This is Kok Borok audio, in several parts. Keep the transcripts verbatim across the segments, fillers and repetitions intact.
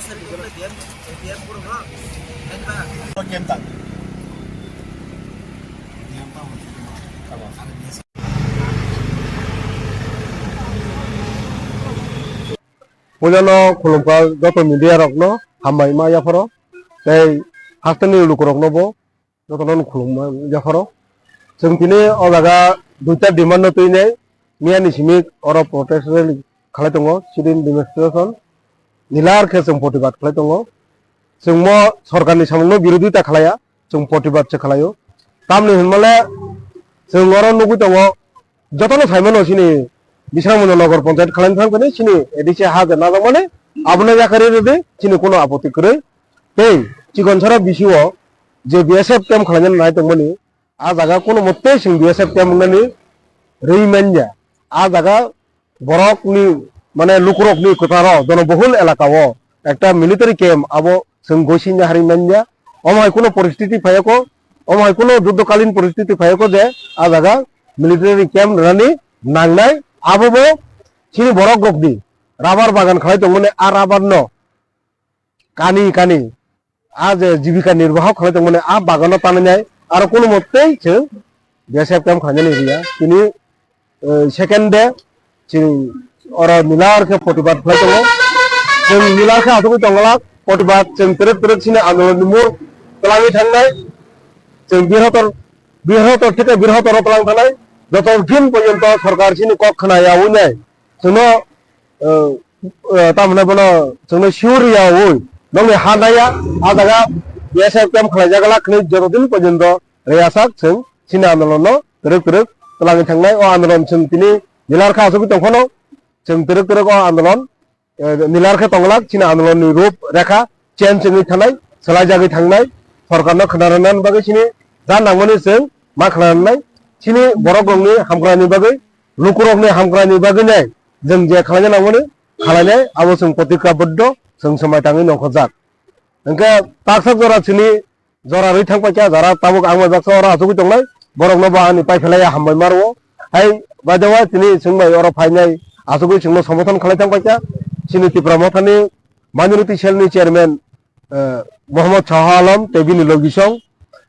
Puilano khulumkha joto media rokno hambai ma yapharo tei hasteni lukurokno bo jotono khulumma yapharo. Chwng tini o jaga duita demand no twinai miyani simi oro protest rally khalai tongo, sit-in demonstration, nilar khe chwng protibad khlai tongo. Chwng mo sorkarni samungno birodita khlaiya, chwng protibad se khlaio. Tamni hinmale chwng oro nugwi tongo, jotono saimano chini Bisramganja Nagar Panchayat khlaina thangkani chini A D C ha je najakmani abono yakarwi rwdi chini kuno apoti kwrwi. Tei chikon sara bisio je B S F camp khlaina nai tongmani, a jaga kuno mottei chwng B S F camp wngnani rwi manya. A jaga borokni, mane, lukurokni kwcharo jonobohul elakao ekta military camp abo chwng goisingya harwi manya. Omo hai kuno poristiti phaiya kho, omo hai kuno juddokalin poristiti phaiya kho je a jaga military camp rwnani nangnai. Abobo chini borok rokni rabar bagan khlai tongmani, a rabar no kani kani a je jibika nirbaho khlai tongmani a bagano tananai aro kuno mottei chwng B S F camp khlainani riya. Tini, eh, second day chwng oro nilar khe protibad khlai tongo. Chwng nilar khe asugwi tonglak protibad, chwng twrwk twrwk chini andolonni mur twlangwi thangnai. Chwng birhotor, birhotor theke birhotoro twlang thangnai. Joto din porjonto sorkar chini kok khna ya wngnai. Chwngno, eh, eh, tamhinai bono chwngno sure ya wi nokni ha naya, a jaga B S F camp khlaijak lak hinwi joto din porjonto reyasak chwng chini andolonno twrwk twrwk twlangwi thangnai. O andolon chwng tini nilar kha asugwi tongphano chwng twrwk twrwk o andolon, eh, nilar khe tonglak chini andolonni rup rekha change wngwi thanai, swlaijagwi thangnai, sorkarno khna rwnani bagwi chini ja nangmani chwng ma khna rwnai, chini borok rokni hamkrai ni bagwi, lukurokni hamkrai ni bagwi nai, chwng je khlaina nangmani, khalainai, abo chwng protikka boddo, chwng swmai tangwi nongkhorjak. Hwnkhe taksa jora chini jora rwi thang paikha, jora tabuk ang bai baksa oro achugwi tongnai, borokno bo ani paiphalai hambai ma rwo. Hai, by the way, tini chwng bai oro phainai achugwi chwngno somothon khlai thang paikha, chini Tipra Mothani minority cell ni chairman, eh, Mohammad Shah Alam tei bini logisong,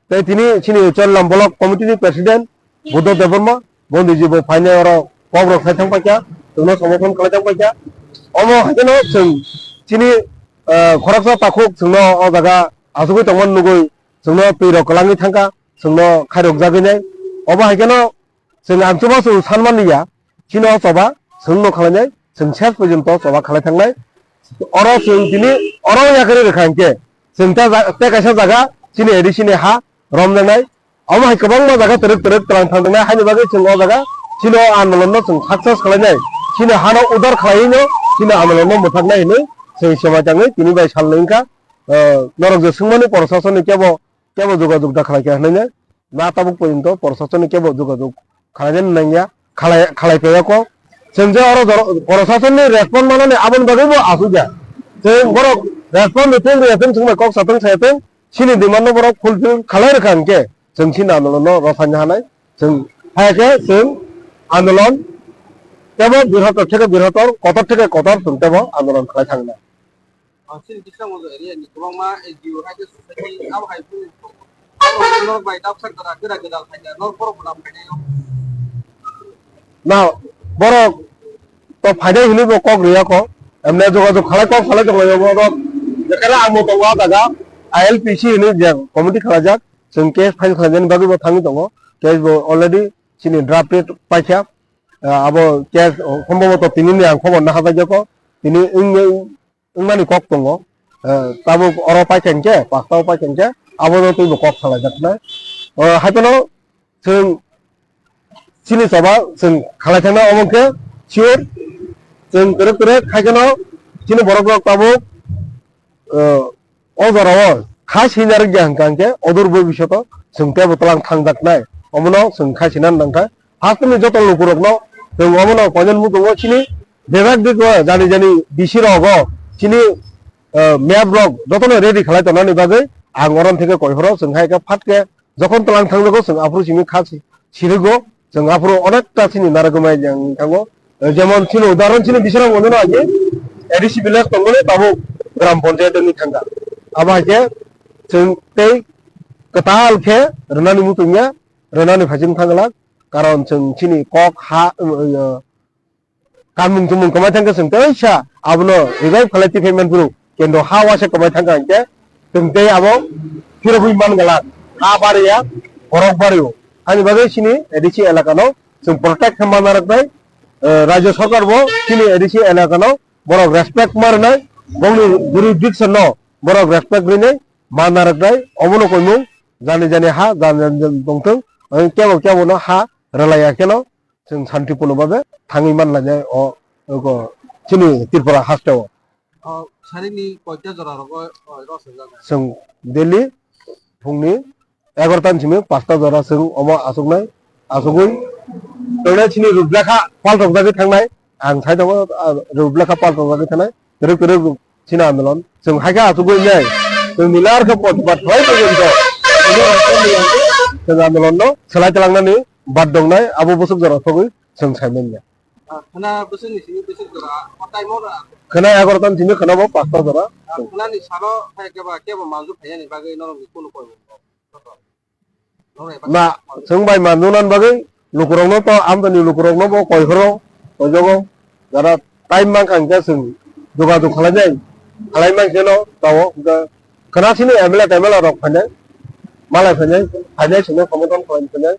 tei tini chini Chorilam Block Committee ni President Buddha Debbarma, Bondiji bo phainai oro kok rok khai thang paikha, chwngno somothon khlai thang paikha. Omo haikhe no chwng chini, eh, khoroksa takhuk chwngno o jaga achugwi tongmani nugwi chwngno twi rok kwlangwi thangkha, chwngno khairok jagwi nai. Obo haikhe no chwng ang chubachu sanmani ya, chini o choba chwngno khlainai, chwng ses porjonto choba khlai thangnai. Oro chwng tini oro yakarwi rwkha hinkhe chwng ta ja-, tei kaisa jaga chini A D C ni ha romjaknai. Omo hai kwbangma jaga twrwk twrwk twlang thangjaknai, haini bagwi chwng o jaga chini o andolonno chwng success khlainai, chini hano udar khlaiwino chini andolonno mwthaknai hinwi chwng swmai tangwi tini bai salnwi wngkha. Eh, norok je swngmani, proshasonni kebo kebo jogajog da khlai kha hinwi na tabuk porjonto proshasonni kebo jogajog khlainani nangya, khlai, khlai phaiyakho. Chwng je oro joro-, proshasonni respond manani aboni bagwi bo asukya. Chwng borok respond rwthwng rwya thwng, chwng bai kok sathwng saya thwng, chini demand no borok fulfill khlai rwkha hinkhe chwng chini andolon no rwphaina hanai. Chwng hai khe chwng andolon tebo birhotor theke birhotor, kotor theke kotor chwng tebo andolon khlai thangnai. Ang chini Bisramganj area ni kwbangma N G O hai khe society abo hai phuru norok bai dapsa kwrak kwrak kwrak phaikha, norok borok bo da phainai o. Na borok to phainai hinwi bo kok rwya kho, emne jogajog khalai kok salai tonglaio borok. Jekheno ang bo tongo ah jaga I L P C hinwi je committee khlaijak, chwng case file khlainani bagwi bo thangwi tongo, case bo already chini draft paikha, ah, abo case, oh, somboboto tini ni ang khobor naha paijak kho, tini wng wngmani kok tongo. Eh, tabuk oro paikha hinkhe, pasta o paikha hinkhe, abono teibo kok salaijak nai. Eh, haiphano chwng chini choba chwng khalai thangna omo khe sure. Chwng kwrwk kwrwk haikheno chini borok rok tabuk, eh, o jora o kha sinarwkya hwnkha hinkhe odur bobishoto chwng teibo twlang thangjak nai. Omono chwng kha sinani nangkha. Hasteni joto lukurokno chwng omono poinani muchungo chini bebak dik o jani jani D C rogo chini, eh, map rok jotono ready khalai tonani bagwi ang oro theke koiphoro chwng hai khe phat khe jokhon twlang thangjago chwng aphuru simi kha si-, sirigo chwng aphuru onekta chini narwgwi mai yang thango. Eh, jemon chini udahoron chini Bisramganj no agi A D C village tongmani tabuk gram panchayat wngwi thangkha. Abo hai khe chwng tei kwtal khe rwnani muchungya, rwnani phaising thangla, karon chwng chini kok ha, uh, uh, kanmung chumung kwmai thangkhe chwng teisa abono revive khalai tiphaimani phuru kendro ha uaisa kwmai thangkha hinkhe chwng tei abo phirogwi mangala ha bariya borok bario. Ani bagwi chini A D C elakano chwng protect khe manna rwknai, uh, Rajya Sarkar bo chini A D C elakano borok respect ma rwnai, bongni jurisdiction no borok respect rinai manna rwknai, omono koimung jani jani ha jani jani tongthwng, kebo kebo no ha rwlaiya kheno chwng santipurno babe thangwi manlainai o, o chini Tripura hasteo. O, sarini koita jora rogo, o, rosajak? Chwng daily phungni egarota ni simi pasta jora chwng omo achuknai, achugwi tongnai chini ruplekha paltokjagwi thangnai. Ang sai tongo, ah, ruplekha paltokjagwi thangnai. Kwrwk kwrwk chini andolon. Chwng hai khe achugwi nai. Chwng nilar khe pot bat khlai tongwi tong. Chwng andolon no swlai twlangnani bat dongnai abo bwswk jora thogwi chwng sai manya. Ah, khwna bwswk ni simi bwswk jora, o time o ra. Khwna egarota ni simi khwna bo pasta jora. Ah, khwna ni salo hai khe ba kebo manju phaiyani bagwi norok ni kunu koi. Na, chwng bai manjunani bagwi lukurokno to, amtani lukurokno bo koikhoro koijogo, jara time mankha hinkhe chwng jogajog khlainai, khlai mankheno tao hinkhe khwna chini M L A temela rok phainai, malai phainai, phainai chwngno somodhan khlaina phainai,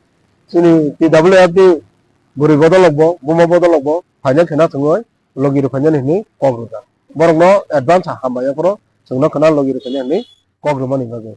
chini T W F ni bwrwi bodol rokbo, buma bodol rokbo phainai khwna chwngwi logi rwphainani hinwi kok rwjak. Borokno advance hambai aphuru chwngno khwna logi rwphainani hinwi kok rwmani bagwi.